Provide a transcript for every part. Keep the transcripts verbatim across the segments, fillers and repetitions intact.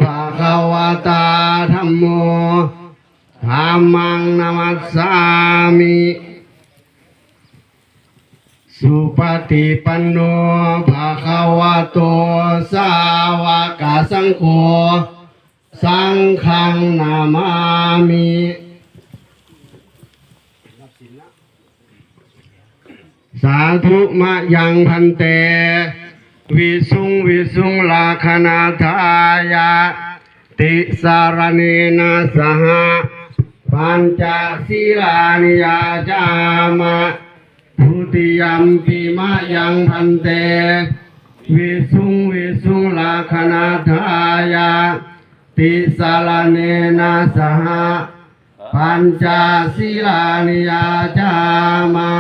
bhagavatā dhammo, dhammaṃ namassāmi. Supaṭipanno bhagavato sāvakasaṅgho, saṅghaṃ namāmi. Sādhu. Mayaṃ bhante visuṃ visuṃ rakkhaṇatthāya tisaraṇena saha pañca sīlāni yācāma. Dutiyampi mayaṃ bhante visuṃ visuṃ rakkhaṇatthāya tisaraṇena saha pañca sīlāni yācāma.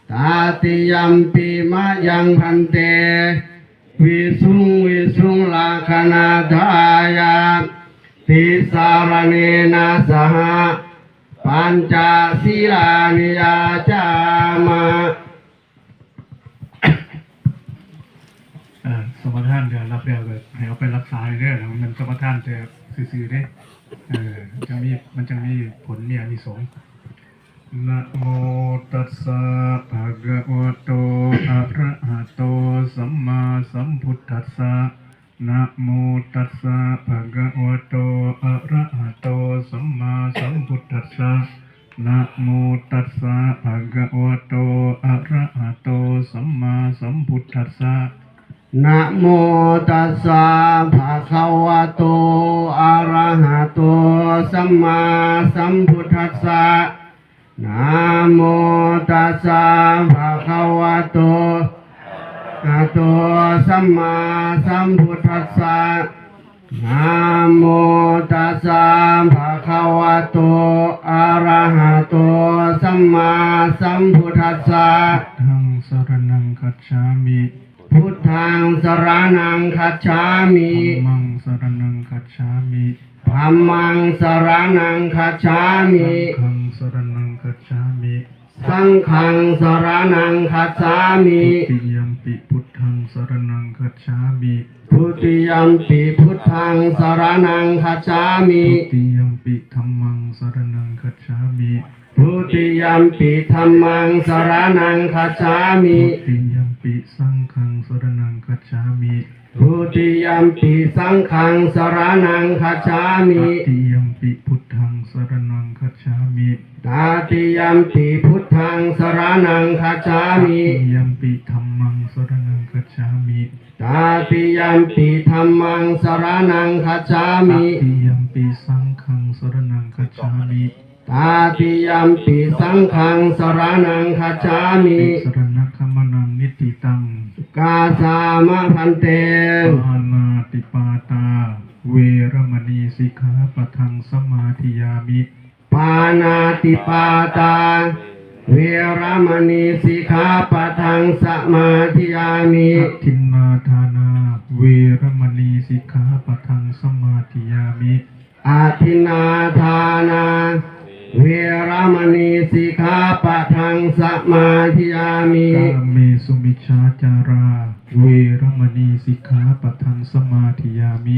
Tatiyampi mayaṃ bhante visuṃ visuṃ rakkhaṇatthāya tisaraṇena saha pañca sīlāni yācāma. เอ่อ สมาทานเดี๋ยวรับแล้วก็ให้เอาไปรักษาเด้อ มันสมาทานแต่ซื่อๆเด้ เออ จะมี มันจะมีผล มีอานิสงส์ Namo tassa bhagavato arahato sammāsambuddhassa. Namo tassa bhagavato arahato sammāsambuddhassa. Namo tassa bhagavato arahato sammāsambuddhassa. Namo tassa bhagavato arahato sammāsambuddhassa. Namo tassa bhagavato arahato sammāsambuddhassa. Namo tassa bhagavato arahato sammāsambuddhassa. Buddhaṃ saraṇaṃ gacchāmi. Buddhaṃ saraṇaṃ gacchāmi. Dhammaṃ saraṇaṃ gacchāmi. Dhammaṃ saraṇaṃ gacchāmi. Saṅghaṃ saraṇaṃ gacchāmi. Saṅghaṃ saraṇaṃ gacchāmi. Dutiyampi buddhaṃ saraṇaṃ gacchāmi. Dutiyampi buddhaṃ saraṇaṃ gacchāmi. Dutiyampi dhammaṃ saraṇaṃ gacchāmi. Dutiyampi dhammaṃ saraṇaṃ gacchāmi. Dutiyampi saṅghaṃ saraṇaṃ gacchāmi. Dutiyampi saṅghaṃ saraṇaṃ gacchāmi. Tatiyampi buddhaṃ saraṇaṃ gacchāmi. Tatiyampi buddhaṃ saraṇaṃ gacchāmi. Tatiyampi dhammaṃ saraṇaṃ gacchāmi. Tatiyampi dhammaṃ saraṇaṃ gacchāmi. Tatiyampi saṅghaṃ saraṇaṃ gacchāmi. Tatiyampi saṅghaṃ saraṇaṃ gacchāmi. Tisaraṇagamanaṃ niṭṭhitaṃ. Ukāsa ma bhante. Pāṇātipātā veramaṇī sikkhāpadaṃ samādiyāmi. Pāṇātipātā veramaṇī sikkhāpadaṃ samādiyāmi. Adinnādānā veramaṇī sikkhāpadaṃ samādiyāmi. Adinnādānā veramaṇī sikkhāpadaṃ samādiyāmi. Kāmesu micchācārā veramaṇī sikkhāpadaṃ samādiyāmi.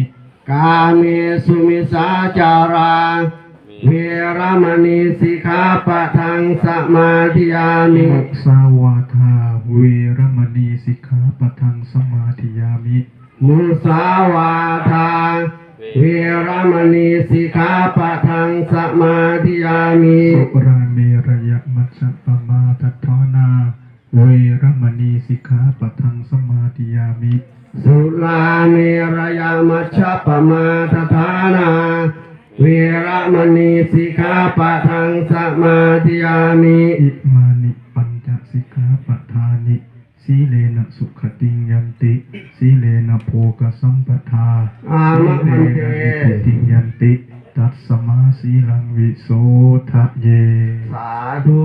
Kāmesu micchācārā veramaṇī sikkhāpadaṃ samādiyāmi. Musāvādā veramaṇī sikkhāpadaṃ samādiyāmi. Musāvādā veramaṇī sikkhāpadaṃ samādiyāmi. Surāmerayamajjapamādaṭṭhānā veramaṇī sikkhāpadaṃ samādiyāmi. Surāmerayamajjapamādaṭṭhānā veramaṇī sikkhāpadaṃ samādiyāmi. Imāni pañca sikkhāpadāni. Sīlena sugatiṃ yanti, sīlena bhogasampadā, āma bhante, sīlena nibbutiṃ yanti, tasmā sīlaṃ visodhaye. Sādhu.